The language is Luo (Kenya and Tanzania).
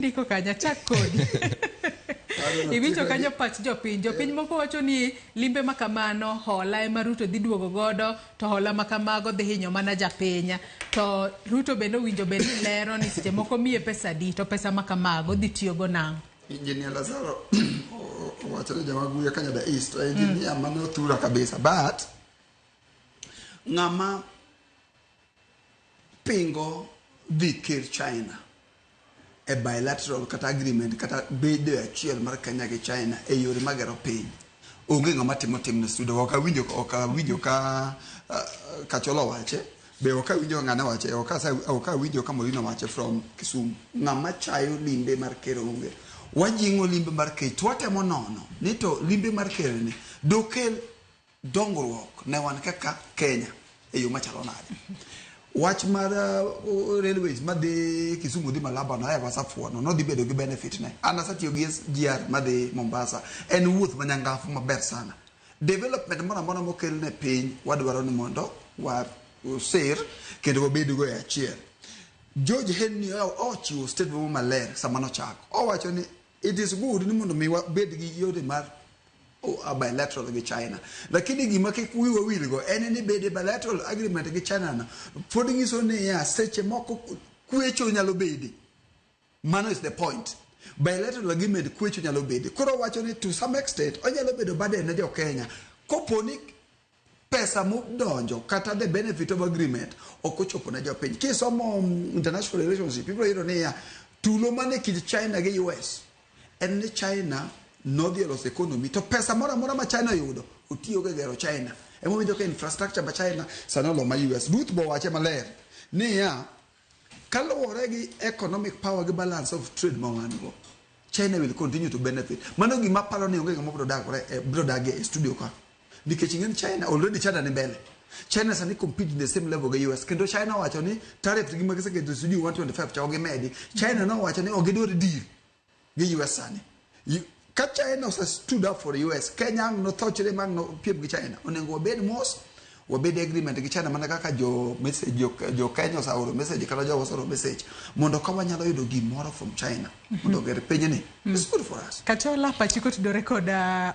Ndiko kanya chak kodi. Iwinjo kanyo pach jopiny. Jopiny moko wacho ni limbe ma kamano hola ema Ruto dhi duogo godo to hola ma kamago dhi hinyo mana japiny. To Ruto bende owinjo bed ni lero ni seche moko miye pesa adi to pesa ma kamago dhi tiyogo nang'o. Engineer Lazaro owacho ni joma guya Kanyada East, to engineer mano thura kabisa. But ng'ama pingo dhi ker China e bilateral kata agreement kata bedo e achiel mar Kenya gi China e yore magero piny, onge ng'ama timo timne studio. Ok awinjo, ok awinjo ka Kachola owache be, ok awinjo ka ng'ane owache, ok awinjo ka Molino owache from Kisumu. Ng'ama chayo limbe mar ker onge. Wajing'o limbe mar ker to watemo nono ni to limbe mar ker ni dokel dongruok ne wan kaka Kenya e yo machalo nade. Wach mar railways madhi Kisumu dhi Malaba no eva safuono nodhi bedo gi benefit ne. An asetiyo gi SGR madhi Mombasa. En wuoth manyangafu maber sana. Development moro amora mokel ne piny wadwaro ni mondo wasir kendo wabed go e achiel. George Henry ochiwo statement maler sama nochako. Owacho ni it is good ni mondo mi wabed gi yore mar bilateral gi China. Lakini gima kik wiwa wilgo en ni bede bilateral agreement gi China no pod nyiso niya seche moko kwecho nyalo bede. Mano is the point. Bilateral agreement kwecho nyalo bede. Koro wacho ni to some extent onyalo bedo burden ne jo Kenya. Kopo ni pesa modonjo kata the benefit of agreement ok ochopo ne jopiny. Kisomo international relationship ibiro yudo niya tulo mane kind China gi US en ni China nodhi e loso economy to pesa moro amora ma China oyudo otiyogo e gero China. Emomiyo ka infrastructure ma China sani olo ma US. Ruth bo wache maler niya kaluwore gi economic power gi balance of trade ma wan go, China will continue to benefit. Mano gima aparo ni onge ng'ama biro dagore biro dagie e studio ka. Nikech ing'e ni China already China ni mbele. China sani compete in the same level gi US kendo China owacho ni tariff gi magiseketo sijui 125 cha ok gimedi. China nowacho ni ok gidwar deal gi US sani. Ka China ose stood up for US, Kenya ang' nothochre ma ang' nopiem gi China. Onego wabed mos, wabed e agreement gi China mana kaka jo message jo Kenya oseoro message kata jo oseoro message mondo ka wanyalo yudo gimoro from China mondo oger pinyni. It's good for us. Kachola pachi kotudore koda.